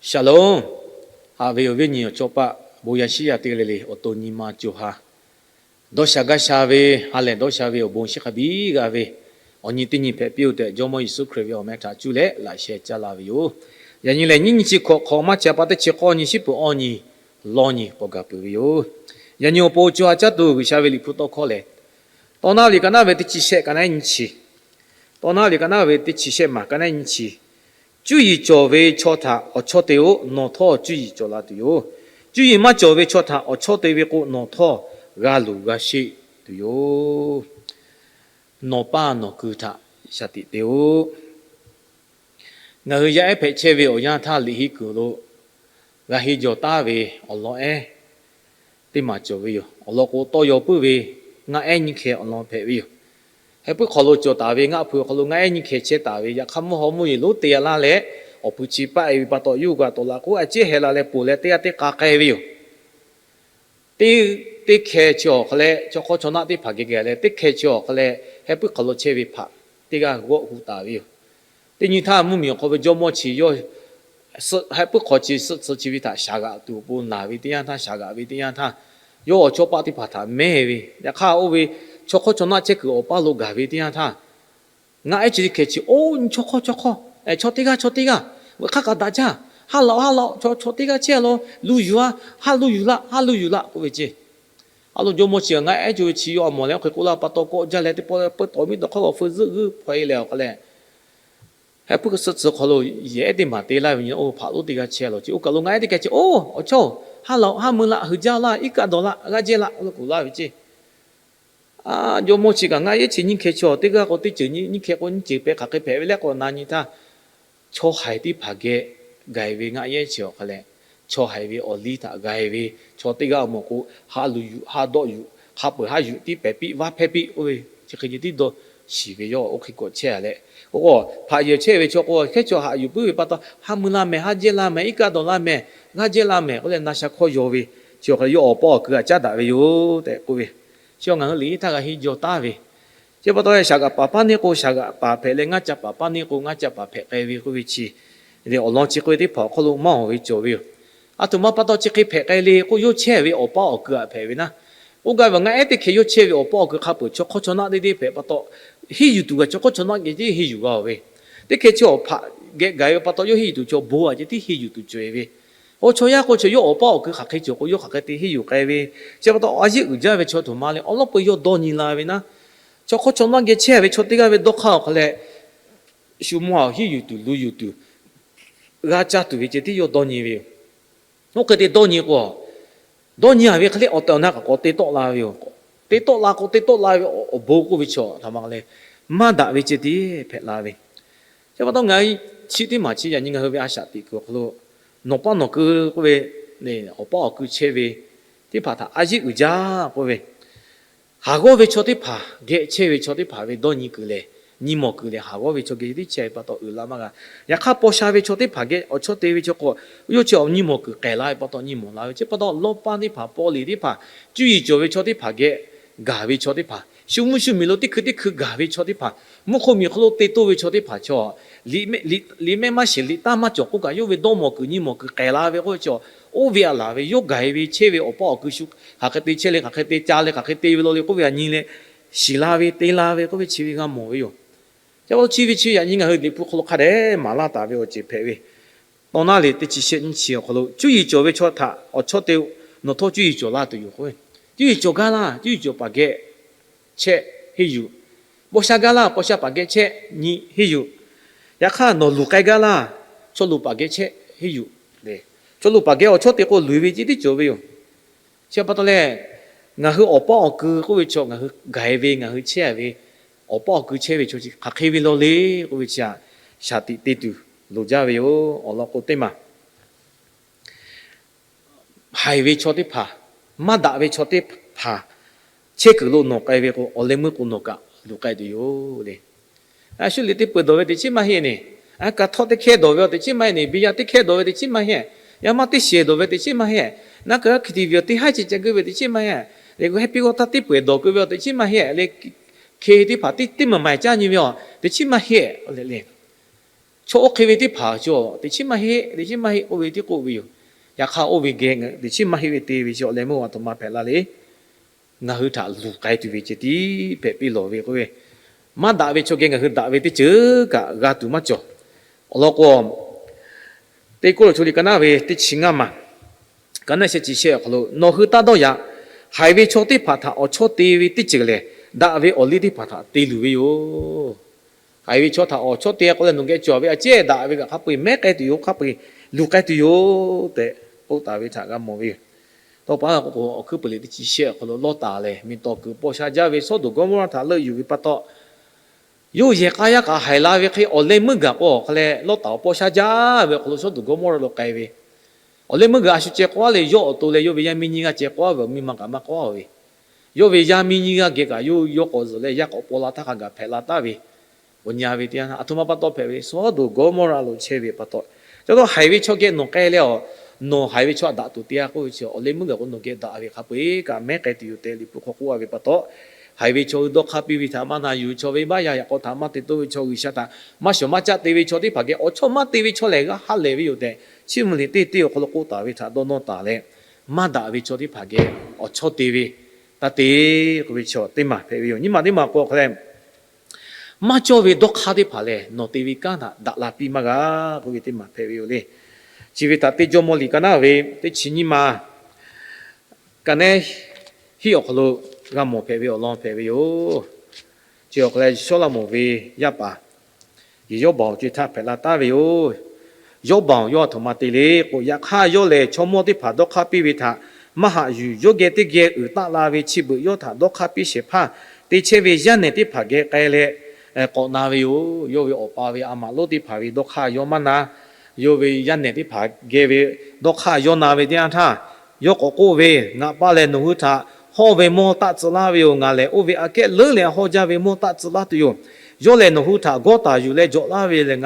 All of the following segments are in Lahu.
Shalom. Haꞈ ve awˬ viˉ awˬ nyi awˬ chawˇ paˆ bon yaˇ shiˉ yaˇ teˇ g'aˇ le le awˬ to nyi ma cawˬ ha. Dawˇ sha gaˇ sha ve, ha lehˬ dawˇ sha ve awˬ bon shiˉ hk'a biˇ g'a ve, awˬ nyi teˇ nyi hpehꞈ piˇ-oˆ tehꞈ, Jawˇmawˇ Yeˍsuˆ Hkriꞈ ve awˬ meh htaꞈ cuˇ leh laꞈ sheh caˇ la ve yoˬ. Yaꞈ nyi lehˬ, nyiˇ nyi chi hkawꞈ hk'awꞈ maˇ ca pa teˇ chi k'awˇ nyi shiˉ peuˬ awˇ nyi lawˇ nyi k'awꞈ gaˬ peuˬ ve yoˬ. Yaꞈ nyi awˬ pon co ha caˉ tuˬ G'uiˬsha ve Liꞈ hpu tawˇ hkawˇ lehˬ, Tawˇ naˉ ve ka naˉ ve teˇ chi shehˆ ka naˉ nyiˇ chi, Tawˇ naˉ ve ka naˉ ve teˇ chi shehˆ maˬ ka naˉ nyiˇ chi, Cuˇ yiˍ cawˬ ve chaw htaꞈ awˬ chawˇ te-o. Nawˬ htawˇ cuˇ yiˍ cawˬ la tuˬ yoˬ. Cuˇ yiˍ maˇ cawˬ ve chaw htaꞈ awˬ chawˇ te ve k'o, nawˬ htawˇ g'a luˬ g'a sheˆ tuˬ yoˬ. Nawˬ paˇ nawˬ ku htaꞈ shaˍ tiꞈ te-o. Ngaˬ hui yaˇ ehˉ hpehꞈ chehˇ ve awˬ yanˇ htaˇ, liꞈ henˇ kuiˬ lo g'a henˇ jawˬ taˉ ve awˬ lawn ehˉ teˇ maˬ cawˬ ve yoˬ. Awˬ lawn k'o, tawˇ yaw puiˉ ve ngaˆ ehˉ nyiˇ hkeh awˬ lawn hpehꞈ ve yoˬ. Heh puiˉ hk'aw lo cawˬ taˍ ve ngaˆ hpu awˬ hk'aw lo ngaˆ ehˉ nyiˇ hkeh chehˇ taˍ ve, yaꞈ hk'aˇ mvuhˇ haw mvuhˇ yeˬ lonˉ te yaˇ laˇ leh, awˬ pui chi paˆ e ve pa taw, yuˇ g'a tawˍ laꞈ k'oˉ a ciˉ heh la leh ponˬ leh, teˇ g'aˇ teˇ k'a k'ai ve yoˬ. Teˇ, teˇ hkeh chi awˬ hk'a leh chaw hk'awˇ chaw naˆ teˇ hpaˍ geh geh leh, teˇ hkeh chi awˬ hk'a leh heh puiˉ hk'aw lo chehˇ ve hpaꞈ teˇ g'aˇ g'awˆ hu taˍ ve yoˬ. Teˇ nyi htaˇ, mvuhˇmiˬ awˬ hk'aw ve jawˇmawˇ chi yawˇ heh puiˉ hk'aw chi suhˆ tcuh chi ve htaꞈ shaˍ g'aꞈ tuˬ awˬ pon naˬ ve teˇ yanˇ htaˇ, shaˍ g'aꞈ ve teˇ yanˇ htaˇ, yawˇ awˬ chawˇ paˆ teˇ hpaˍ htaꞈ mehˇ ve, yaꞈ hk'aˇ oˇ ve chaw hk'awˇ chaw naˆ chehˇ kuiˬ awˬ paˇ lo gaˬ ve teˇ yanˇ htaˇ, ngaˆ ehˉ chi teˇ hkeh chi, Oˇ nyi chaw hk'awˇ chaw hk'awˇ, chaw teˇ g'aˇ chaw teˇ g'aˇ, veuꞈ hk'aˇ kaꞈ daꞈ jaˇ, ha laꞈ ha laꞈ, chaw chaw teˇ g'aˇ chehˇ a law, lu yuˬ a, ha lu yuˬ laꞈ, ha lu yuˬ laꞈ k'oˆ ve ceˇ. A lo jawˇmawˇ chi ngaˆ ehˉ cawˬ ve chi yawˇ a mawˬ leh, oˇ hk'e k'oˆ laˇ pa taw, kawˆ jaˇ leh teˇ pawˆ peuˇ tawˍ miˇ tawˍ hk'aˇ g'awˬ feu zuhˆ g'uiˇ hpaw e leh awˬ hk'a leh, heh puiˉ suhˆ tcuh hk'aw lo yehˬ ehˉ teˇ maˬ te laˇ ve nyi, oˇ hpaꞈ lonˉ teˇ g'aˇ chehˇ a law ceˇ. Oˇ kaˬ lo ngaˆ ehˉ teˇ g'aˇ chi, Oˇ awˬ chawˇ-oˬ, ha laꞈ-oˬ, ha mui laꞈ, hui jaˇ laˇ, iˉ kaˆ dawˬ laꞈ, g'aˇ jehˇ laꞈ k'oˆ laˇ ve ceˇ. A, jawˇmawˇ chi kaꞈ ngaˆ ehˉ chi nyiˇ hkeh chi awˬ teˇ g'aˇ k'o teˇ ceuˬ nyi, nyiˇ hkeh k'o nyiˇ ceuˬ pehꞈ hk'aˬ hk'e hpehꞈ ve leh k'awꞈ na nyi htaˇ, chaw haiˬ teˇ hpaˍ geh gaˬ ve ngaˆ ehˉ chi awˬ hk'a leh, chaw haiˬ ve awˬ liˇ htaꞈ gaˬ ve chaw teˇ g'aˇ awˬ moˍ k'o, ha luˬ yuˬ, ha dawˆ yuˬ, hk'a peu-eˬ ha yuˬ tiˉ pehˍ piˇ, vaˇ hpehˇ piˇ oˇ ve chi hk'e nyi tiˉ dawˇ shiˍ ve yawˇ oˇ hk'e k'awꞈ chehˇ a leh, oˇ k'o, hpaꞈ yehˬ chehˇ ve chaw k'o, hkehˉ chaw haꞈ yuˬ puiˉ ve pa taw, ha mui la mehˍ, ha jehˇ la mehˍ, iˉ kaˆ dawˬ la mehˍ, g'aˇ jehˇ la mehˍ k'oˆ leh na sha hkawˇ yaw ve, chi awˬ hk'a leh yawˇ awˬ paˇ awˬ kui htaꞈ caˉ daꞈ ve yoˬ tehꞈ k'oˆ ve, chi ngaˬ hui liꞈ htaˇ g'a henˇ jawˬ taˉ ve, chi pa taw shaˍ g'aꞈ paˍ paˇ neˇ k'o, shaˍ g'aꞈ paˍ hpehꞈ leh, ngaˇ ca paˍ paˇ neˇ k'o, ngaˇ ca paˍ hpehꞈ k'ai ve k'oˆ ve chi, awˬ lawn chi k'oˆ ve teˇ hpaˍ awˬ hk'aw lo maˇ awˬ ve cawˬ ve yoˬ. A htoꞈ ma pa taw chi hk'e hpehꞈ k'ai le k'o, yawˇ chehˇ ve awˬ paˇ awˬ kui htaꞈ hpehꞈ ve naˉ. Oˇ gaˇ ve ngaˆ ehˉ teˇ hkeh yawˇ chehˇ ve awˬ paˇ awˬ kui hk'a peu-eˬ chaw hk'awˇ chaw naˆ teˇ deˇ hpehꞈ pa taw, henˇ yuˬ tuˬ kaꞈ chaw hk'awˇ chaw naˆ geh tiˉ henˇ yuˬ g'a-oˬ ve, teˇ hkeh chi awˬ hpaꞈ geh gaˬ ve pa taw, yawˇ henˇ yuˬ tuˬ chaw bon aꞈ ceh tiˉ henˇ yuˬ tuˬ cawˬ e ve, oˇ chaw yaˇ k'o, chaw yawˇ awˬ paˇ awˬ kui hk'aˬ hk'e cawˬ k'o, yawˇ hk'aˬ hk'e te henˇ yuˬ k'ai ve, chi pa taw a yeˆ uiˍ jaˇ ve chaw htoꞈ ma leh awˉ lawˉ peu yawˇ dawˇ nyi la ve naˉ. Chaw hk'awˇ chaw naˆ geh chehˇ ve chaw teˇ g'aˇ ve dawˇ hk'aˇ awˬ hk'a leh, shu mawˇ a henˇ yuˬ tuˬ lu yuˬ tuˬ g'a caˇ tuˬ ve ceh tiˉ yawˇ dawˇ nyi ve yoˬ. Oˇ hk'e te dawˇ nyi k'o, dawˇ nyi a ve hk'e leh awˬ tehˬ awˬ na kaꞈ k'awꞈ te tawˆ la ve yoˬ. Te tawˆ la k'o, te tawˆ la ve awˬ bon k'oˆ ve chaw htaꞈ ma leh, maˇ daꞈ ve ceh tiˉ hpehꞈ la ve. Chi pa taw ngaˬ hui chi teˇ maˬ chi yaꞈ nyi ngaˬ hui ve a shaꞈ teꞈ kuiˬ awˬ hk'aw lo, nawˬ paˇ nawˬ ku k'oˆ ve, awˬ paˇ awˬ ku chehˇ ve teˇ hpaˍ htaꞈ a yeˆ uiˍ jaˇ k'oˆ ve, haˍ g'awˇ ve chaw teˇ hpaˍ geh chehˇ ve chaw teˇ hpaˍ ve dawˇ nyi kuiˬ lehˬ, nyi mawˬ kuiˬ lehˬ, haˍ g'awˇ ve chaw geh tiˉ chehˇ ve pa taw uiˍ la maˇ g'a. Yaꞈ hk'aˇ paw sha ve chaw teˇ hpaˍ geh awˬ chawˇ te ve chaw k'o, yawˇ chi awˬ nyi mawˬ kuiˬ k'ehˬ la ve pa taw nyi mawˬ la ve. Chi pa taw lawˇ paˇ teˇ hpaˍ, paw liꞈ teˇ hpaˍ, cuˇ yiˍ cawˬ ve chaw teˇ hpaˍ geh gaˬ ve chaw teˇ hpaˍ, shu mvuhˇ shu miˬ lo teˇ hkui teˇ hkui gaˬ ve chaw teˇ hpaˍ, mvuhˇ hk'oˆ miˬ hk'oˆ lo te toˇ ve chaw teˇ hpaˍ chaw, liꞈ mehˆ maˇ shiˍ, liꞈ taˇ maˇ cawˬ k'oˆ kaꞈ, yawˇ ve dawˇ mawˬ kuiˬ nyi mawˬ kuiˬ k'ehˬ la ve k'oˆ ve chaw, oˇ ve a laˬ ve yawˇ gaˬ e ve chehˇ ve awˬ paˇ awˬ kui shu hk'aˬ hk'e te chehˇ leh, hk'aˬ hk'e te ca leh, hk'aˬ hk'e te ve law le k'oˆ ve a nyi leh, shiˍ la ve te la ve k'oˆ ve chi ve g'a mawˬ ve yoˬ. Chi pa taw chi ve chi yaꞈ nyi ngaˬ hui Liꞈ hpu hk'aw lo hk'a dehꞈ maˍ laˇ taˍ ve awˬ ceuˬ hpehꞈ ve, Tawˇ naˉ lehˬ teˇ chi shehˆ nyiˇ chi awˬ hk'aw lo, cuˇ yiˍ cawˬ ve chaw htaꞈ awˬ chawˇ te-o. Nawˬ htawˇ cuˇ yiˍ cawˬ laˇ tuˬ yoˬ k'oˆ ve, cuˇ yiˍ cawˬ gaˇ laˇ, cuˇ yiˍ cawˬ paˍ geh chehˇ henˇ yuˬ. Paw sha gaˇ laˇ, paw sha paˍ geh chehˇ nyi henˇ yuˬ. Yaꞈ hk'aˇ nawˬ luˬ k'ai gaˇ laˇ, chaw luˬ paˍ geh chehˇ henˇ yuˬ. Chaw luˬ paˍ geh awˬ chawˇ te k'o, luˬ ve ceh tiˉ cawˬ ve yoˬ. Chi pa taw lehˬ, ngaˬ hui awˬ paˇ awˬ kui k'oˆ ve chaw, ngaˬ hui gaˬ e ve, ngaˬ hui chehˇ ve, awˬ paˇ awˬ kui chehˇ ve chaw chi hk'aˬ hk'e ve law le k'oˆ ve chi htaꞈ shaˍ tiꞈ te tuˬ loˍ jaˇ ve yoˬ. Awˬ lawn k'o teˇ maˬ haiˬ ve chaw teˇ hpaˍ, maˇ daꞈ ve chaw teˇ hpaˍ chehˇ kuiˬ lo nawˬ k'ai ve k'o, awˬ leh meuˇ k'o nawˬ kaꞈ luˬ k'ai tuˬ yoˬ le. A shu liꞈ teˇ peuˬ dawˬ ve teꞈ chiˉ maˇ heˆ ne. A kaꞈ htawˇ teˇ hkehˇ dawˬ ve awˬ teꞈ chiˉ maˇ heˆ ne. Biˇ yaˇ teˇ hkehˇ dawˬ ve teꞈ chiˉ maˇ heˆ. Yaˇ maˇ teˇ shehˍ dawˬ ve teꞈ chiˉ maˇ heˆ. Naˉ keu a hkiˬ tiˍ viˬ awˬ teˇ haˉ ceh ca geuˆ ve teꞈ chiˉ maˇ heˆ. Leh heh piˇ g'awˇ htaˇ teˇ peuˬ dawˬ keu ve awˬ teꞈ chiˉ maˇ heˆ le. Hk'e teˇ hpaˍ teˇ maˬ maˬ caˇ nyi ve awˬ teꞈ chiˉ maˇ heˆ le. chaw oˇ hk'e ve teˇ hpaˍ cawˬ teꞈ chiˉ maˇ heˆ, teꞈ chiˉ maˇ heˆ k'oˆ ve tiˉ k'oˆ ve yoˬ. Yaꞈ hk'aˇ oˇ ve geh teꞈ chiˉ maˇ heˆ ve te ve chi awˬ leh meuˇ a htoꞈ ma hpehꞈ la le. Ngaˬ hui htaꞈ luˬ k'ai tuˬ ve ceh tiˉ hpehꞈ piˇ lawˬ ve k'oˆ ve, maˇ daꞈ ve chaw geh ngaˬ hui daꞈ ve teˇ ceuˬ kaꞈ g'a tuˬ maˇ cawˬ. Awˬ lawn k'o, Teˇ Kawˇrenˍhtuˆ liꞈ ka naˉ ve teˇ chi ngaˇ maˬ, ka naˉ sheh chi sheh awˬ hk'aw lo, nawˬ hui taˇ dawˇ yaꞈ. Haiˬ ve chaw teˇ hpaˍ htaꞈ awˬ chawˇ te ve teˇ ceuˬ lehˬ, daꞈ ve awˬ liˇ teˇ hpaˍ htaꞈ te luˬ ve yoˬ. Haiˬ ve chaw htaꞈ awˬ chawˇ te k'o leh nawˬ geh cawˬ ve a cehˇ daꞈ ve kaꞈ hk'a peu-eˬ mehˉ k'ai tuˬ yoˬ, hk'a peu-eˬ luˬ k'ai tuˬ yoˬ tehꞈ k'oˆ taˍ ve htaꞈ g'a mawˬ ve yoˬ. Tawˇ pa k'o, awˬ hkuiˉ puiˍ liꞈ teˇ chi sheh awˬ hk'aw lo Lawˇtaˍ lehˬ miˬ tawˍ kuiˬ paw sha jaˇ ve Sawˉdonˍ Gawˇmawˇraˆ htaꞈ leuˆ yuˬ ve pa taw, yawˇ yehˬ k'a yaˇ kaꞈ haiˬ la ve hk'e awˬ leh meuˇ gaˬ k'o, awˬ hk'a leh Lawˇtaˍ awˬ paw sha jaˇ ve awˬ hk'aw lo Sawˉdonˍ Gawˇmawˇraˆ lo k'ai ve, awˬ leh meuˇ gaˬ a shu ceh k'oˆ a leh yawˇ awˬ to leh yawˇ ve yaˇ miˇ nyiˇ g'aˇ ceh k'oˆ a ve awˬ miˇ ma kaꞈ maˇ k'oˆ a ve, yawˇ ve yaˇ miˇ nyiˇ g'aˇ geh kaꞈ yawˇ yawˇ k'awꞈ zuhˬ leh yaˇ k'awꞈ paw la htaˇ hk'a gaˬ hpehꞈ la taˍ ve, awˬ nyi a ve teˇ yanˇ htaˇ a htoꞈ ma pa taw hpehꞈ ve, Sawˉdonˍ Gawˇmawˇraˆ lo chehˇ ve pa taw. Chi pa taw haiˬ ve chaw geh nawˬ k'ai leh a, nawˬ haiˬ ve chaw htaꞈ daꞈ tuˬ te a k'oˆ ve chi awˬ leh meuˇ gaˬ k'o nawˬ geh daꞈ ve hk'a peu-eˬ kaꞈ mehˉ k'ai tuˬ yoˬ tehꞈ Liꞈ hpu hk'aw k'oˆ a ve pa taw, haiˬ ve chaw hui dawˇ hk'aˇ piˇ ve htaꞈ maˇ na yuˬ, chaw ve baˆ yaˇ yaꞈ k'aw htaꞈ maˇ te toˇ ve chaw, G'uiˬsha htaꞈ maˇ shawˍ maˇ caˆ te ve chaw teˇ hpaˍ geh awˬ chawˇ maˇ te ve chaw lehˬ g'a ha lehˬ ve yoˬ tehꞈ, Chiˇ mvuh liꞈ teˇ teˇ awˬ hk'aw lo k'oˆ taˍ ve htaꞈ dawˇ nawˇ taˍ leh, maˇ daꞈ ve chaw teˇ hpaˍ geh awˬ chawˇ te ve, taˇ te k'oˆ ve chaw teˇ maˬ hpehꞈ ve yoˬ. Nyiˇ maˬ teˇ maˬ k'o awˬ hk'a leh, maˇ cawˇ ve dawˇ hk'aˇ teˇ hpaˍ lehˬ nawˬ te ve kanˉ htaꞈ daꞈ la piˇ maˇ g'a k'oˆ ve teˇ maˬ hpehꞈ ve yoˬ le. Chi ve htaꞈ teˇ Jawˇmawˇ liꞈ ka naˉ ve teˇ chi nyiˇ maˬ, ka nehˉ hiˆ awˬ hk'aw lo g'a mawˬ hpehꞈ ve awˬ lawn hpehꞈ ve yoˬ. Chi awˬ hk'aw leh Sawˉlaꞈmonˍ ve yaˇ paˍ Yehˬyawˇbaˬ awˬ co e htaˇ hpehꞈ la taˍ ve yoˬ. Yawˇbaˬ yawˇ a htoꞈ ma te le k'o, yaꞈ hk'aˇ yawˇ lehˬ chaw mawˇ teˇ hpaˍ dawˇ hk'aˇ piˇ ve htaꞈ maˇ haꞈ yuˬ, yawˇ geh teˇ geh uiˍ taˆ la ve chi beuꞈ yawˇ htaꞈ dawˇ hk'aˇ piˇ shehˍ hpaˇ te chehˇ ve yaˇ nehˬ teˇ hpaˍ geh k'ai leh k'awꞈ na ve yoˬ. Yawˇ ve awˬ pa ve a maꞈ lonˉ teˇ hpaˍ ve dawˇ hk'aˇ yawˇ maˇ na. Yawˇ ve yaˇ nehˬ teˇ hpaˍ geh ve dawˇ hk'aˇ yawˇ na ve teˇ yanˇ htaˇ, yawˇ k'awꞈ k'oˆ ve, Ngaˬ pa lehˬ nawˬ hui htaꞈ hawˇ ve mawˇ taˆ tcuh laˇ ve yoˬ. Ngaˬ lehˬ oˇ ve aꞈ kehˉ leuˉ leh hawˇ jaˇ ve mawˇ taˆ tcuh laˇ tuˬ yoˬ. Yawˇ lehˬ nawˬ hui htaꞈ gawˇ taˍ yuˬ leh jawꞈ laˇ ve lehˬ,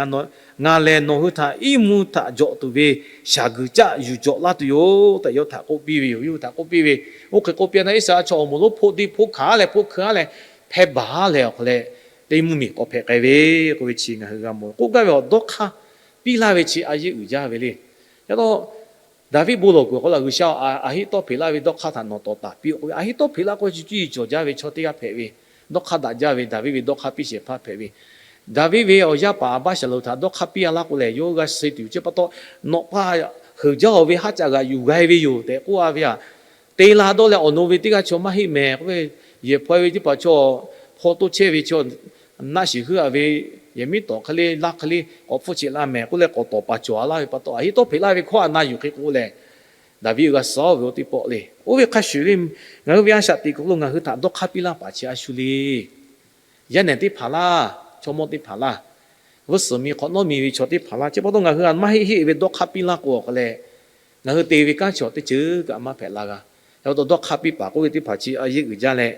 ngaˬ lehˬ nawˬ hui htaꞈ iˉ mvuhˇ htaꞈ jawꞈ tuˬ ve shaˍ guiˬ caˆ yuˬ jawꞈ laˇ tuˬ yoˬ tehꞈ yawˇ htaꞈ k'oˆ piˇ ve yoˬ. Yawˇ hui htaꞈ k'oˆ piˇ ve, oˇ hk'e k'oˆ piˇ a na Iˉsaˍreˍlaˆ chaw awˬ moˍ lonˉ hpoˆ deˇ hpoˆ hkanˍ leh hpoˆ hkanˍ leh hpehˇ baˬ leh awˬ hk'aw leh teˇ mvuhˇmiˬ k'awꞈ hpehꞈ k'ai ve k'oˆ ve chi ngaˬ hui g'a mawˬ ve. K'oˆ gaˇ ve awˬ dawˇ hk'aˇ piˇ laˇ ve chi a yeˇ uiˍ jaˇ ve le. Yaꞈ taw Daˍviˆ bon lawˬ kuiˬ awˬ hk'aw lo G'uiˬsha Aˍhiˆtawˇhpeˍlaˆ ve dawˇ hk'aˇ htaꞈ nawˬ tawˍ taˍ piˇ k'oˆ ve, Aˍhiˆtawˇpeˍlaˆ k'oˆ ve chi cuˇ yiˍ cawˬ jaˇ ve chaw teˇ g'aˇ hpehꞈ ve, dawˇ hk'aˇ daꞈ jaˇ ve, Daˍviˆ ve dawˇ hk'aˇ piˇ shehˍ hpaˇ hpehꞈ ve. Daˍviˆ ve awˬ yaˇ paˍ Aˍbaˇshaˍlonˍ htaꞈ dawˇ hk'aˇ piˇ a laˇ k'o lehˬ, yawˇ g'a suh tuˬ yoˬ. Chi pa taw, Nawꞈ pa heuˬ jaˇ-oˬ ve haˉ caꞈ g'aꞈ yuˬ g'a e ve yoˬ tehꞈ k'oˆ a ve aꞈ, te la dawˇ leh awˬ no ve teˇ g'aˇ chaw maˇ heˆ mehˍ k'oˆ ve, yehˬ hpaw e ve teˇ hpaˍ chaw hpaw toˇ chehˇ ve chaw, naˆ shiˍ heuˆ a ve, yehˬ miˉ tawˍ hk'e le laˇ hk'e le k'awꞈ hpfuhˇ cheꞈ la mehˍ k'oˆ leh k'awꞈ tawˍ paˍ cawˬ a laˇ ve pa taw, Aˍhiˆtawˇpeˍlaˆ ve hkawˇ htaꞈ na yuˬ hk'e k'o lehˬ, Daˍviˆ g'a suh-oˬ ve oˇ teˇ pawˆ le. Oˇ ve hk'a shuˍ le, ngaˬ hui ve a shaꞈ teꞈ kuiˬ lo ngaˬ hui htaꞈ dawˇ hk'aˇ piˇ laˇ paˍ chi a shu le. Yaˇ nehˬ teˇ hpaˍ laˇ, chaw mawˇ teˇ hpaˍ laˇ, vuiˇ suhˍ mi hk'awꞈ nawˉ mi ve chaw teˇ hpaˍ laˇ. Chi pa taw ngaˬ hui a maˇ heˆ heˆ ve dawˇ hk'aˇ piˇ laˇ k'o awˬ hk'aw leh, ngaˬ hui te ve kanˉ chi awˬ teˇ ceuˬ kaꞈ maˇ hpehꞈ la g'a. Yaꞈ pa taw dawˇ hk'aˇ piˇ paˍ k'oˆ ve teˇ hpaˍ chi a yeˇ uiˍ jaˇ leh,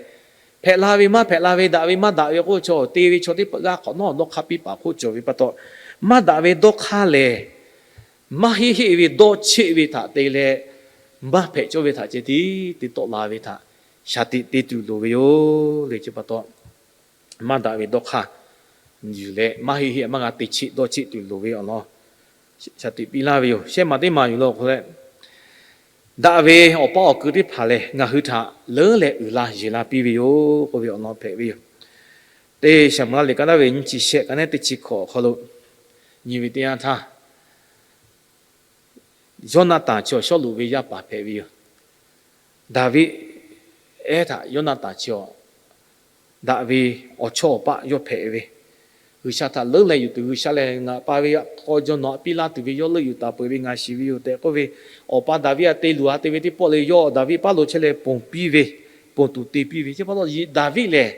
hpehꞈ la ve maˇ hpehꞈ la ve, daꞈ ve maˇ daꞈ ve k'oˆ chaw te ve chaw teˇ g'aˇ hk'awꞈ nawˉ dawˇ hk'aˇ piˇ paˍ hk'oˆ cawˬ ve pa taw, maˇ daꞈ ve dawˇ hk'aˇ lehˬ, maˇ heˆ heˆ ve dawˇ cheˆ ve htaꞈ te leh, maˇ hpehꞈ cawˇ ve htaꞈ ceh tiˉ te tawˆ la ve htaꞈ shaˍ tiꞈ te tuˬ loˍ ve yoˬ le. Chi pa taw, maˇ daꞈ ve dawˇ hk'aˇ yuˬ leh maˇ heˆ heˆ maˇ g'a te cheˆ dawˇ cheˆ tuˬ loˍ ve awˬ lawn shaˍ tiꞈ piˇ laˇ ve yoˬ. Shehˆ maˬ teˇ maˬ yuˬ la awˬ hk'aw leh, daꞈ ve awˬ paˇ awˬ kui teˇ hpaˍ lehˬ ngaˬ hui htaꞈ leuˉ leh uiˍ la yeˬ la piˇ ve yoˬ k'oˆ ve awˬ lawn hpehꞈ ve yoˬ. Teˇ Saˍmo-eˍlaˆ liꞈ ka naˉ ve nyiˇ chi shehˆ ka nehˉ teˇ chi hkawꞈ awˬ hk'aw lo nyi ve teˇ yanˇ htaˇ, Yoˇnaˍtanˍ chi awˬ Sawˉluꞈ ve yaˇ paˍ hpehꞈ ve yoˬ. Daˍviˆ ehˉ htaꞈ Yoˇnaˍtanˍ chi awˬ daꞈ ve awˬ chawˇ awˬ paˆ yawˇ hpehꞈ ve, G'uiˬsha htaꞈ leuˉ leh yuˬ tuˬ, G'uiˬsha lehˬ ngaˬ pa ve k'aw jaw nawˬ htaꞈ piˇ laˇ tuˬ ve yawˇ leuˆ yuˬ taˍ peuˬ ve ngaˬ shiˍ ve yoˬ tehꞈ k'oˆ ve, awˬ pa Daˍviˆ htaꞈ te luˬ a te ve teˇ pawˆ leh yawˇ Daˍviˆ paˇ lo chehˇ leh ponˬ piˇ ve, ponˬ tuˬ te piˇ ve. Chi pa taw Daˍviˆ lehˬ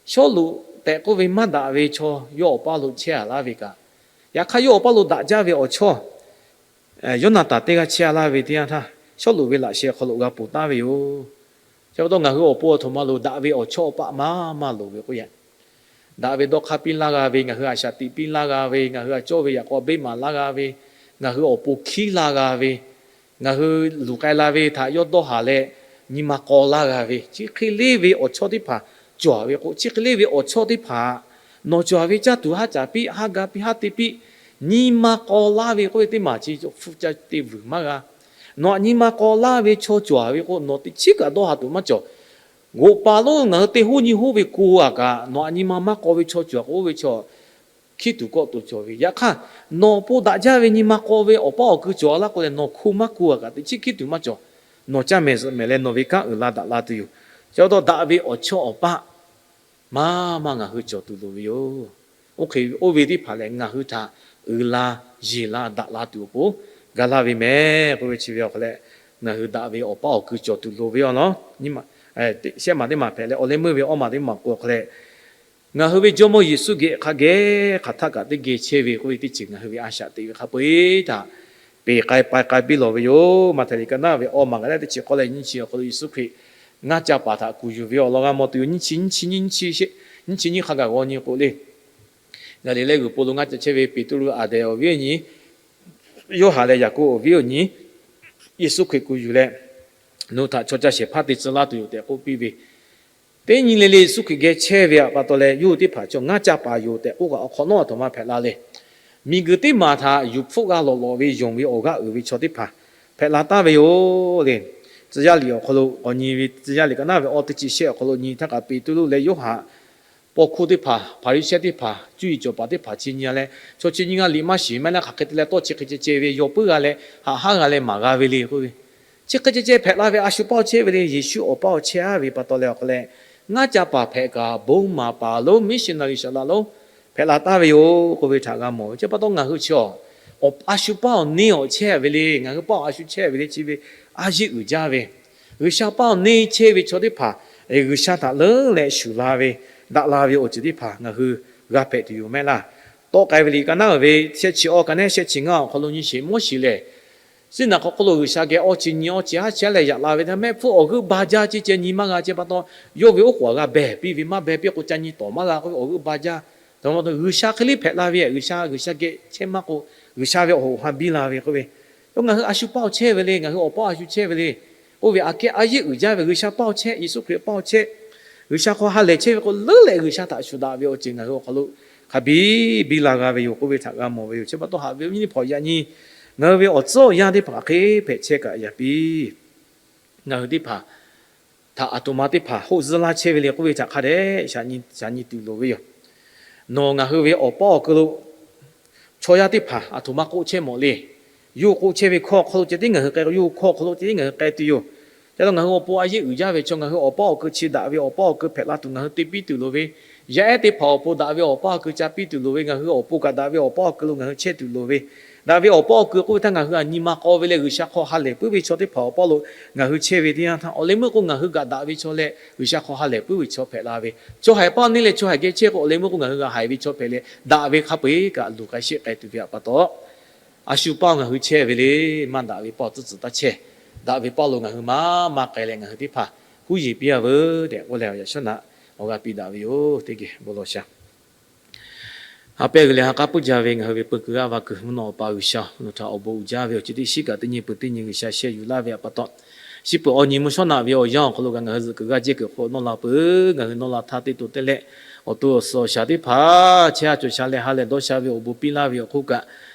Sawˉluꞈ tehꞈ k'oˆ ve maˇ daꞈ ve chaw yawˇ awˬ paˇ lo chehˇ a laˇ ve kaꞈ, yaꞈ hk'aˇ yawˇ awˬ paˇ lo daꞈ jaˇ ve awˬ chawˇ Yoˇnaˍtanˍ teˇ g'aˇ chehˇ a laˇ ve teˇ yanˇ htaˇ, Sawˉluꞈ ve laꞈ sheh hk'aw lo g'a ponˬ taˍ ve yoˬ. Chi pa taw ngaˬ hui awˬ pon aˬ htoꞈ ma lo daꞈ ve awˬ chawˇ awˬ paˆ maˇ maˇ loˍ ve k'oˆ yaꞈ, daꞈ ve dawˇ hk'aˇ piˇ laˇ g'a ve, ngaˬ hui a shaꞈ tiꞈ piˇ laˇ g'a ve, ngaˬ hui a cawˇ ve yaꞈ k'aw beˇ maˍ laˇ g'a ve, ngaˬ hui awˬ pon hkiˉ laˇ g'a ve, ngaˬ hui luˬ k'ai la ve htaꞈ yawˇ dawˇ haˍ leh nyi ma k'aw laˇ g'a ve, chi hk'e leˇ ve awˬ chawˇ teˇ hpaˍ cawˬ ve k'o, chi hk'e leˇ ve awˬ chawˇ teˇ hpaˍ nawˬ cawˬ ve caˇ tuˬ haˉ caˍ piˇ, haˉ ga piˇ, haˉ te piˇ, Nyi ma k'aw laˇ ve k'oˆ ve teˇ maˬ chi hpu ca te vuiˬ maˇ g'a. Nawˬ htaꞈ nyi ma k'aw laˇ ve chaw cawˬ ve k'o, nawˬ teꞈ chiˉ kaꞈ dawˇ ha tuˬ maˇ cawˬ. G'oꞈ paˍ lonˉ ngaˬ hui teˇ hoˉ nyiˇ hoˉ ve ku a kaꞈ, nawˬ htaꞈ nyi ma maˇ k'aw ve chaw cawˬ k'oˆ ve chaw, hkiˉ tuˬ kawˆ to cawˬ ve. Yaꞈ hk'aˇ, nawˬ awˬ pon daꞈ jaˇ ve nyi ma k'aw ve awˬ paˇ awˬ kui cawˬ laˇ k'o leh, nawˬ hko maˇ ku a kaꞈ teꞈ chiˉ hkiˉ tuˬ maˇ cawˬ. Nawˬ caˇ mehˍ zuhꞈ mehˍ leh nawˬ ve kanˉ uiˍ la daꞈ la tuˬ yoˬ. Chi pa taw daꞈ ve awˬ chawˇ awˬ paˆ maˇ maˇ ngaˬ hui cawˬ tuˬ loˍ ve yoˬ. Oˇ hk'e oˇ ve teˇ hpaˍ lehˬ, ngaˬ hui htaꞈ uiˍ la yeˬ la daꞈ la tuˬ awˬ pon gaˬ laˇ ve mehˍ k'oˆ ve chi ve awˬ hk'aw leh, ngaˬ hui daꞈ ve awˬ paˇ awˬ kui cawˬ tuˬ loˍ ve yoˬ. Shehˆ maˬ teˇ maˬ hpehꞈ leh awˬ leh meuˇ ve awˇ maˬ teˇ maˬ k'o awˬ hk'aw leh, ngaˬ hui ve Jawˇmawˇ Yeˍsuˆ geh hk'a geh hk'aˬ htaˆ kaꞈ teˇ geh chehˇ ve k'oˆ ve teˇ ceuˬ ngaˬ hui ve a shaꞈ teꞈ ve hk'a peu-eˬ htaꞈ peˬ k'ai pai k'ai piˇ lawˬ ve yoˬ. Maꞈhtehˍ liꞈ ka naˉ ve awˇ maˬ g'a leh teˇ chi k'awˇ leh nyiˇ chi awˬ hk'aw lo Yeˍsuˆ Hkriꞈ ngaˇ ca paˍ htaꞈ kuˬ yuˬ ve awˬ lawn g'a mawˬ tuˬ yoˬ. Nyiˇ chi nyiˇ chi nyiˇ chi nyiˇ hk'a gaˬ g'aw nyi k'o le, Gaˍliˍlehˇ g'uiˬ po lo ngaˇ ca chehˇ ve Peˍtruˆ, Anˍdrehˍ awˬ viˉ awˬ nyi, Yoˇhanˬ leh Yaˍkoˆ awˬ viˉ awˬ nyi, Yeˍsuˆ Hkriꞈ kuˬ yuˬ leh, nawˬ hui htaꞈ chaw ca shehˍ hpaˇ te tcuh laˇ tuˬ yoˬ tehꞈ k'oˆ piˇ ve, teˇ nyi le le Yeˍsuˆ Hkriꞈ geh chehˇ ve pa taw leh, yawˇ hui teˇ hpaˍ chaw ngaˇ ca paˍ yoˬ tehꞈ k'oˆ kaꞈ awˬ hk'awꞈ nawˉ aˬ htoꞈ ma hpehꞈ la le. Miˬguiˬ teˇ maˬ htaꞈ yuˬ hpfuhˆ g'a lawˬ lawˬ ve yonˍ ve awˬ g'aˇ uiˍ ve chaw teˇ hpaˍ hpehꞈ la taˍ ve yoˬ le. Tcuh yaˇ liꞈ awˬ hk'aw lo k'awꞈ nyi ve, Tcuh yaˇ liꞈ ka naˉ ve awˇ teˇ chi shehˆ awˬ hk'aw lo nyi htaˇ kaꞈ Peˍtruˆ leh Yoˇhanˬ, paw hkuˇ teˇ hpaˍ, Hpaˍriˍsehˇ teˇ hpaˍ, cuˇ yiˍ cawˬ paˍ teˇ hpaˍ chi nyi leh, chaw chi nyiˇ g'aˇ liꞈ maˇ shiˍ maˇ heˆ leh hk'aˬ hk'e te leh tawˇ chi hk'e ceh ceh ve yaw puiˉ g'a leh haꞈ haˉ g'a leh maˍ g'a ve le k'oˆ ve, chi hk'e ceh ceh hpehꞈ la ve a shu paˇ awˬ chehˇ ve le. Yeˍsuˆ awˬ paˇ awˬ chehˇ ve pa taw leh awˬ hk'aw leh, ngaˇ ca paˍ hpehꞈ kaꞈ bon maˍ paˍ lonˉ, missionary shaˍ laꞈ lonˉ hpehꞈ la taˍ ve yoˬ k'oˆ ve htaꞈ g'a mawˬ ve. Chi pa taw ngaˬ hui chi awˬ, a shu paˇ awˬ neˇ awˬ chehˇ ve le. Ngaˬ hui paˇ awˬ a shu chehˇ ve le. Chi ve a yeˆ uiˍ jaˇ ve, G'uiˬsha paˇ awˬ neˇ chehˇ ve chaw teˇ hpaˍ G'uiˬsha htaꞈ leuˉ leh shuˍ la ve, daꞈ la ve awˬ ceuˬ teˇ hpaˍ ngaˬ hui g'a hpehꞈ tuˬ yoˬ mehˆ laˇ. Tawˆ k'ai ve liꞈ ka naˉ ve shehˆ chi awˇ ka nehˉ shehˆ chi ngaˇ awˬ hk'aw lo nyi sheˍ, Moˉseˍ lehˬ, siˉ naꞈ hk'aw hk'oˆ lo G'uiˬsha geh awˇ chi nyi awˇ chi haˉ chi leh yaꞈ la ve htaˇ, mehˆ hpfuhˇ awˬ g'euˆ ba jaˇ ce ceh nyi maˇ g'a. Chi pa taw, yawˇ ve oˉ k'oˍ g'a behˬ piˇ ve, maˇ behˬ piˇ k'o ca nyi tawˍ maˇ g'a k'oˆ ve awˬ g'euˆ ba jaˇ. Htaꞈ ma taw G'uiˬsha hk'e le hpehꞈ la ve, G'uiˬsha G'uiˬsha geh chehˇ maˇ k'o, G'uiˬsha ve awˬ hoꞈ ha biˇ la ve k'oˆ ve, yawˇ ngaˬ hui a shu paˇ awˬ chehˇ ve le. Ngaˬ hui awˬ paˇ a shu chehˇ ve le. Oˇ ve aꞈ kehˉ a yeˆ uiˍ jaˇ ve G'uiˬsha paˇ awˬ chehˇ, Yeˍsuˆ Hkriꞈ paˇ awˬ chehˇ, G'uiˬsha hk'aw ha lehˬ chehˇ ve k'o leuˉ leh G'uiˬsha htaꞈ shuˍ daꞈ ve awˬ ceuˬ ngaˬ hui awˬ hk'aw lo hk'a biˇ biˇ la g'a ve yoˬ k'oˆ ve htaꞈ g'a mawˬ ve yoˬ. Chi pa taw haꞈ ve awˬ viˉ teˇ hpaˍ yaꞈ nyi ngaˬ hui ve awˬ tcuhˉ awˬ yanˇ teˇ hpaˍ hk'aˬ hk'e hpehꞈ chehˇ kaꞈ yaꞈ piˇ. Ngaˬ hui teˇ hpaˍ htaꞈ aˬ htoꞈ ma teˇ hpaˍ hoˆ zuhˇ laˇ chehˇ ve le k'oˆ ve htaꞈ hk'a dehꞈ shaꞈ nyi tuˬ loˍ ve yoˬ. Nawˬ ngaˬ hui ve awˬ paˇ awˬ kui lo chaw yaˇ teˇ hpaˍ aˬ htoꞈ ma k'oˆ chehˇ mawˬ le. Yawˇ k'oˆ chehˇ ve hkawˇ awˬ hk'aw lo ceh tiˉ ngaˬ hui k'ai, yawˇ hkawˇ awˬ hk'aw lo ceh tiˉ ngaˬ hui k'ai tuˬ yoˬ. Ca taw ngaˬ hui awˬ pon a yeˆ uiˍ jaˇ ve chaw, ngaˬ hui awˬ paˇ awˬ kui chi daꞈ ve awˬ paˇ awˬ kui hpehꞈ la tuˬ ngaˬ hui te piˇ tuˬ loˍ ve, yaˇ ehˉ teˇ hpaˍ awˬ pon daꞈ ve awˬ paˇ awˬ kui ca piˇ tuˬ loˍ ve, ngaˬ hui awˬ pon kaꞈ daꞈ ve awˬ paˇ awˬ kui lo ngaˬ hui chehˇ tuˬ loˍ ve, daꞈ ve awˬ paˇ awˬ kui k'oˆ ve htaˇ ngaˬ hui aˬ nyi ma k'aw ve leh G'uiˬsha hk'aw ha lehˬ puiˉ ve chaw teˇ hpaˍ awˬ paˇ lo ngaˬ hui chehˇ ve teˇ yanˇ htaˇ, awˬ leh meuˇ k'o ngaˬ hui kaꞈ daꞈ ve chaw leh G'uiˬsha hk'aw ha lehˬ puiˉ ve chaw hpehꞈ la ve, chaw haiˬ paˇ neˇ leh chaw haiˬ geh chehˇ k'o awˬ leh meuˇ k'o ngaˬ hui g'a haiˬ ve chaw hpehꞈ leh daꞈ ve hk'a peu-eˬ kaꞈ luˬ k'ai sheˆ k'ai tuˬ ve pa taw, a shu paˇ ngaˬ hui chehˇ ve le. Maˇ daꞈ ve paˇ tcuhˉ tcuhˍ taˇ chehˇ. Daꞈ ve paˇ lo ngaˬ hui maˇ maˇ k'ai leh ngaˬ hui teˇ hpaˍ huˉ yeˬ piˇ-a veuˬ tehꞈ k'oˆ leh yaꞈ shawˉ naꞈ awˬ g'a piˇ daꞈ ve yoˬ. Teˇ geh bon lawˬ sha. Ha pehˇ g'uiˬ leh ha k'aˉ puiˉ jaˇ ve ngaˬ hui ve peu kuiˬ g'aˇ va kuiˬ mvuhˇ naw awˬ pa G'uiˬsha, nawˬ htaꞈ awˬ bon uiˍ jaˇ ve awˬ ceuˬ teˇ shiˉ kaꞈ teˇ nyi peuˬ teˇ nyi G'uiˬsha sheh yuˬ laˇ ve pa taw, shiˉ peuˬ awˬ nyi mvuhˇ shawˉ naꞈ ve awˬ yanˇ awˬ hk'aw lo kaꞈ ngaˬ hui zuhꞈ kuiˬ g'aˇ jehˇ kuiˬ hk'oˆ nawˇ la peuˬ. Ngaˬ hui nawˇ la htaˇ teˇ to te leh, awˬ to awˬ suhˍ awˬ shaˍ teˇ hpaˍ chehˇ ha cawˬ sha leh ha lehˬ dawˇ sha ve awˬ bon piˇ laˇ ve awˬ hk'oˆ kaꞈ,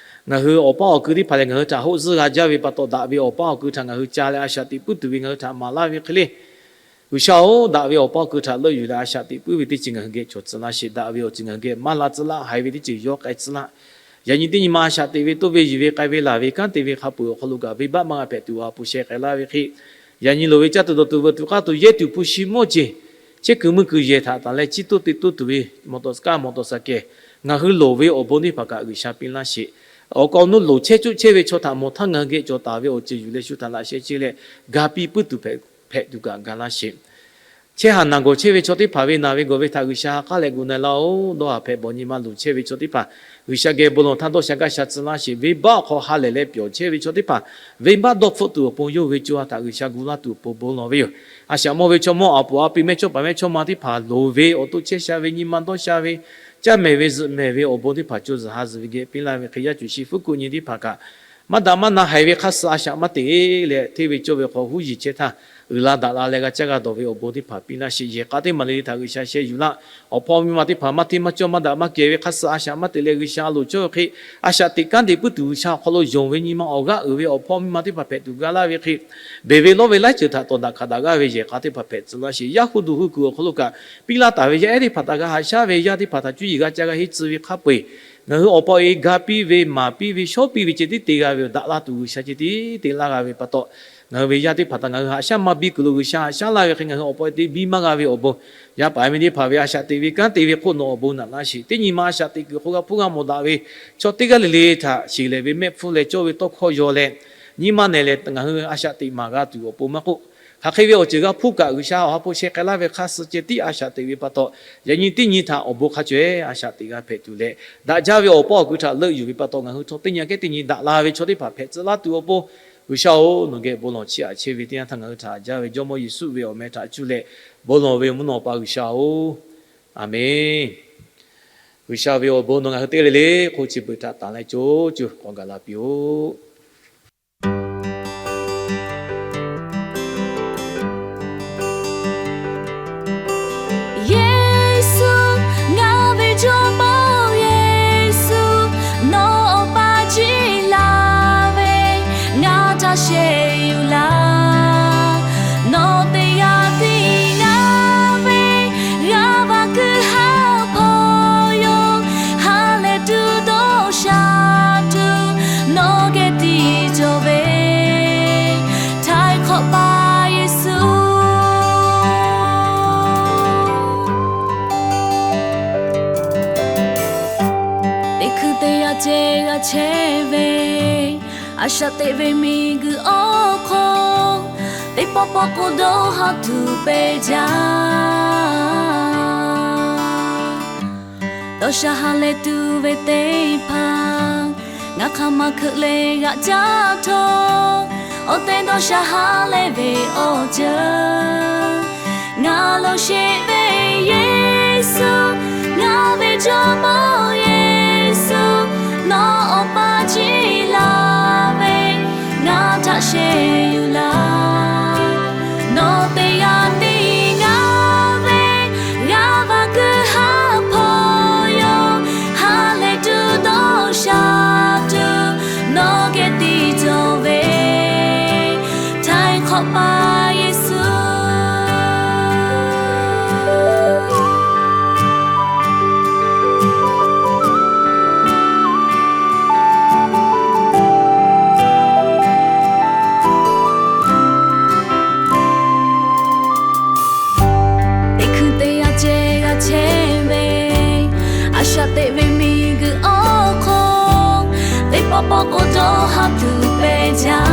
ngaˬ hui awˬ paˇ awˬ kui teˇ hpaˍ lehˬ ngaˬ hui htaꞈ hoˆ zuhˇ g'a jaˇ ve pa taw, daꞈ ve awˬ paˇ awˬ kui htaꞈ ngaˬ hui ca leh a shaꞈ teꞈ puiˉ tuˬ ve ngaˬ hui htaꞈ maˍ laˇ ve hk'e le. G'uiˬsha-oˬ, daꞈ ve awˬ paˇ awˬ kui htaꞈ leuˆ yuˬ leh a shaꞈ teꞈ puiˉ ve teˇ ceuˬ ngaˬ hui geh cawˬ tcuh laˇ sheˍ. Daꞈ ve awˬ ceuˬ ngaˬ hui geh maˇ la tcuh laˇ, haiˬ ve teˇ ceuˬ yawˇ k'ai tcuh laˇ. Yaꞈ nyi teˇ nyi ma a shaꞈ teꞈ ve, toˇ ve yuˬ ve, k'ai ve laˬ ve, kanˉ te ve hk'a peuˬ awˬ hk'aw lo kaꞈ venˇbaˆ maˇ g'a hpehꞈ tuˬ awˬ a poˍ sheh k'ai laˇ ve hk'e, yaꞈ nyi loˍ ve caˇ tuˬ dawˬ tuˬ veuꞈ tuˬ k'aˇ tuˬ yehˇ tuˬ hpu shi mawˇ ceˬ, chehˇ kuiˬ mui kuiˬ yehˬ htaꞈ tanˬ leh ciˇ toˇ te toˇ tuˬ ve mawˬ tawˍ kaˇ mawˬ tawˍ saˍ kehˬ, ngaˬ hui loˍ ve awˬ bon teˇ hpaˍ kaꞈ G'uiˬsha piˇ laˇ sheˍ. Awˬ kaꞈ awˬ nu loˍ chehˇ cuˆ chehˇ ve chaw htaꞈ mawˬ htaˇ ngaˬ hui geh cawˬ taˍ ve awˬ ceuˬ yuˬ leh shu htaꞈ laꞈ sheh chehˇ leh ga piˇ puiˉ tuˬ hpehꞈ tuˬ kaꞈ ga laˇ sheˍ. Chehˇ haˍ naˬ gawˬ chehˇ ve chaw teˇ hpaˍ ve naˬ ve gawˬ ve htaꞈ G'uiˬsha ha k'aˉ leh gu na-e laˇ-oˬ. Dawˇ haˍ hpehꞈ bawˬ nyi ma luˬ chehˇ ve chaw teˇ hpaˍ G'uiˬsha geh bon lawˬ htaˇ dawˇ sha gaˇ sha tcuh laˇ sheˍ. Venˇbaˆ awˬ hk'aw ha lehˬ leh pyawˬ chehˇ ve chaw teˇ hpaˍ venˇbaˆ dawˇ hpfuhˆ tuˬ awˬ pon yawˇ ve co ha htaꞈ G'uiˬsha gu laˇ tuˬ awˬ pon bon lawˬ ve yoˬ. A shaꞈ mawˇ ve chaw mawˇ, a puˍ a pi mehˇchawˇpaˍ mehˇchawˇma teˇ hpaˍ loˍ ve awˬ to chehˇ sha ve, nyi ma dawˇ sha ve, caˇ mehˍ ve zuhꞈ mehˍ ve awˬ bon teˇ hpaˍ co zuhˬ ha zuhˬ ve geh piˇ laˇ ve hk'e, yaˇ cuˬ shi fuˉ kuˆ nyi teˇ hpaˍ kaꞈ maˇ daꞈ maˇ na haiˬ ve hk'aˇ suh a shaꞈ maˇ te leh hteˇ ve cawˇ ve hk'aw huˉ yiˬ chehˇ htaˇ, uiˍ la daꞈ la leh g'a caˇ g'a dawˬ ve awˬ bon teˇ hpaˍ piˇ laˇ sheˍ. Yehˬ k'a teˇ maˬ le le htaꞈ G'uiˬsha sheh yuˬ laˇ. Awˬ hpaw miˇ ma teˇ hpaˍ maˇ hteˇ maˇ cawˇ maˇ daꞈ maˇ kehˬ ve hk'aˇ suh a shaꞈ maˇ teꞈ leh G'uiˬsha a loˍ cawˇ ve hk'e, a shaꞈ teꞈ kanˉ te puiˉ tuˬ G'uiˬsha awˬ hk'aw lo yonˍ ve nyi ma awˬ g'aˇ uiˍ ve awˬ hpaw miˇ ma teˇ hpaˍ hpehꞈ tuˬ ga laˇ ve hk'e, beˬ ve lawˇ ve laiˉ ceuˬ htaꞈ tawˍ daꞈ hkanˍ daꞈ g'aˇ ve yehˬ k'a teˇ hpaˍ hpehꞈ tcuh laˇ sheˍ. Yaˇ hu duˬ hu kuiˬ awˬ hk'aw lo kaꞈ piˇ laˇ taˍ ve yaˇ ehˉ teˇ hpaˍ htaꞈ g'a haꞈ shaˉ ve, yaˇ teˇ hpaˍ htaꞈ cuˇ yiˍ g'a ca g'a henˇ tcuh ve hk'a peu-eˬ, ngaˬ hui awˬ pa e ga piˇ ve, maˍ piˇ ve, shawˉ piˇ ve ceh tiˉ te g'a ve, daꞈ la tuˬ G'uiˬsha ceh tiˉ te laˇ g'a ve pa taw, ngaˬ hui ve yaˇ teˇ hpaˍ htaꞈ ngaˬ hui haꞈ shaˉ maˇ biˇ kuiˬ lo G'uiˬsha haꞈ shaˉ laˇ ve hk'e, ngaˬ hui awˬ pa e te biˇ maˇ g'a ve awˬ bon, yaˇ paˍ yaˇ miˇ teˇ hpaˍ ve a shaꞈ teꞈ ve kanˉ te ve hk'oˆ nawˬ awˬ bon naꞈ laˇ sheˍ. Teˇ nyi ma a shaꞈ teꞈ kuiˬ hk'oˆ g'a hpuˇ g'a mawˬ daꞈ ve chaw teˇ g'aˇ le le htaꞈ sheˍ lehˬ ve mehˆ hpfuhˇ leh cawˇ ve tawˇ hkawˇ yaw leh, nyi ma nehˬ lehˬ ngaˬ hui a shaꞈ teꞈ maˍ g'a tuˬ awˬ pon maˇ k'oˆ, hk'aˬ hk'e ve awˬ ceuˬ g'a hpuˇ kaꞈ G'uiˬsha awˬ ha hpu sheh k'ai laˇ ve hk'aˇ suh ceh tiˉ a shaꞈ teꞈ ve pa taw, yaꞈ nyi teˇ nyi htaꞈ awˬ bon hk'a caweh a shaꞈ teꞈ g'a hpehꞈ tuˬ leh, daꞈ jaˇ ve awˬ paw awˬ kui htaꞈ leuˆ yuˬ ve pa taw, ngaˬ hui chaw teˇ nyi aꞈ kehˉ teˇ nyi daꞈ la ve chaw teˇ hpaˍ hpehꞈ tcuh laˇ tuˬ awˬ pon, G'uiˬsha-oˬ, nawˬ geh bon lawˬ chiˇ aꞈ chehˇ ve teˇ yanˇ htaˇ ngaˬ hui htaꞈ haꞈ jaˇ ve Jawˇmawˇ Yeˍsuˆ ve awˬ meh htaꞈ cuˇ leh bon lawˬ ve mvuhˇ naw pa G'uiˬsha-oˬ, Aˍmenˇ. G'uiˬsha ve awˬ bon nawˬ ngaˬ hui teˇ g'aˇ le le hk'oˆ chi beuꞈ htaꞈ tanˬ leh co co k'awꞈ gaˬ la piˇ-oˆ. Yeˍsuˆ, ngaˬ ve Jawˇmawˇ Yeˍsuˆ, nawˬ awˬ pa ciˉ laˇ ve ngaˬ htaꞈ sheh yuˬ laˇ. Nawˬ teˇ yanˇ tiˉ ngaˬ ve g'aˇ va kuiˬ haˉ hpaw yoˬ. Ha lehˬ tuˬ dawˇ sha tuˬ nawˬ geh tiˇ cawˬ ve, htaiˍ hk'awꞈ pa Yeˍsuˆ. Teˇ hkui teˇ yanˇ ceh g'a chehˇ ve, a shaꞈ teꞈ ve miˬguiˬ awˬ hk'oˆ, teˇ pawˆ pawˆ k'o dawˇ haˍ tuˬ pehˬ jaˇ. Dawˇ sha ha lehˬ tuˬ ve teˇ hpaˍ, ngaˬ hk'aˬ ma hkeuꞈ leh g'aꞈ caˇ htawˇ, awˬ tehˬ dawˇ sha ha lehˬ ve awˬ ceuˬ ngaˬ lo sheˍ ve Yeˍsuˆ, ngaˬ ve Jawˇmawˇ Yeˍsuˆ, nawˬ awˬ pa ciˉ laˇ ve ngaˬ htaꞈ sheh yuˬ laˇ. Nawˬ teˇ yanˇ tiˉ ngaˬ ve g'aˇ va kuiˬ haˉ hpaw yoˬ. Ha lehˬ tuˬ dawˇ sha tuˬ nawˬ geh tiˇ cawˬ ve, htaiˍ hk'awꞈ pa Yeˍsuˆ. Teˇ hkui teˇ yanˇ ceh g'a chehˇ ve, a shaꞈ teꞈ ve miˬguiˬ awˬ hk'oˆ, teˇ pawˆ pawˆ k'o dawˇ haˍ tuˬ pehˬ jaˇ.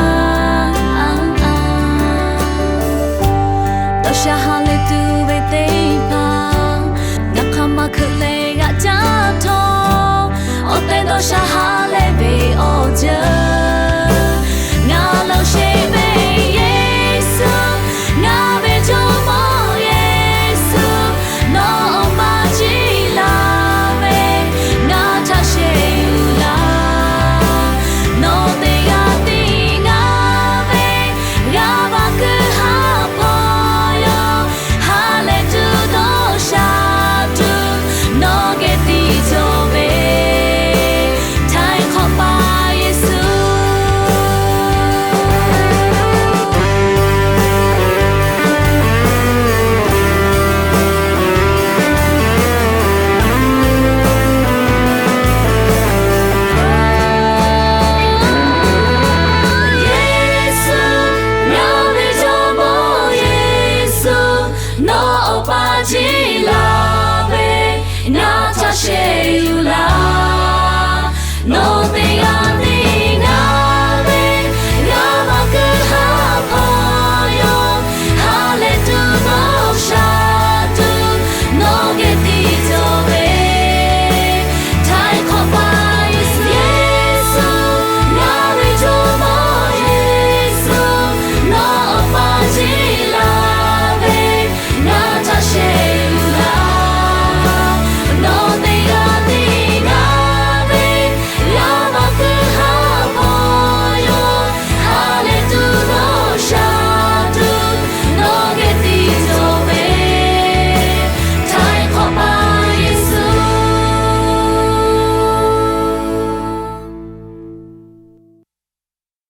Dawˇ sha ha lehˬ tuˬ ve teˇ hpaˍ, ngaˬ hk'aˬ ma hkeuꞈ leh g'aꞈ caˇ htawˇ, awˬ tehˬ dawˇ sha ha lehˬ ve awˬ ceuˬ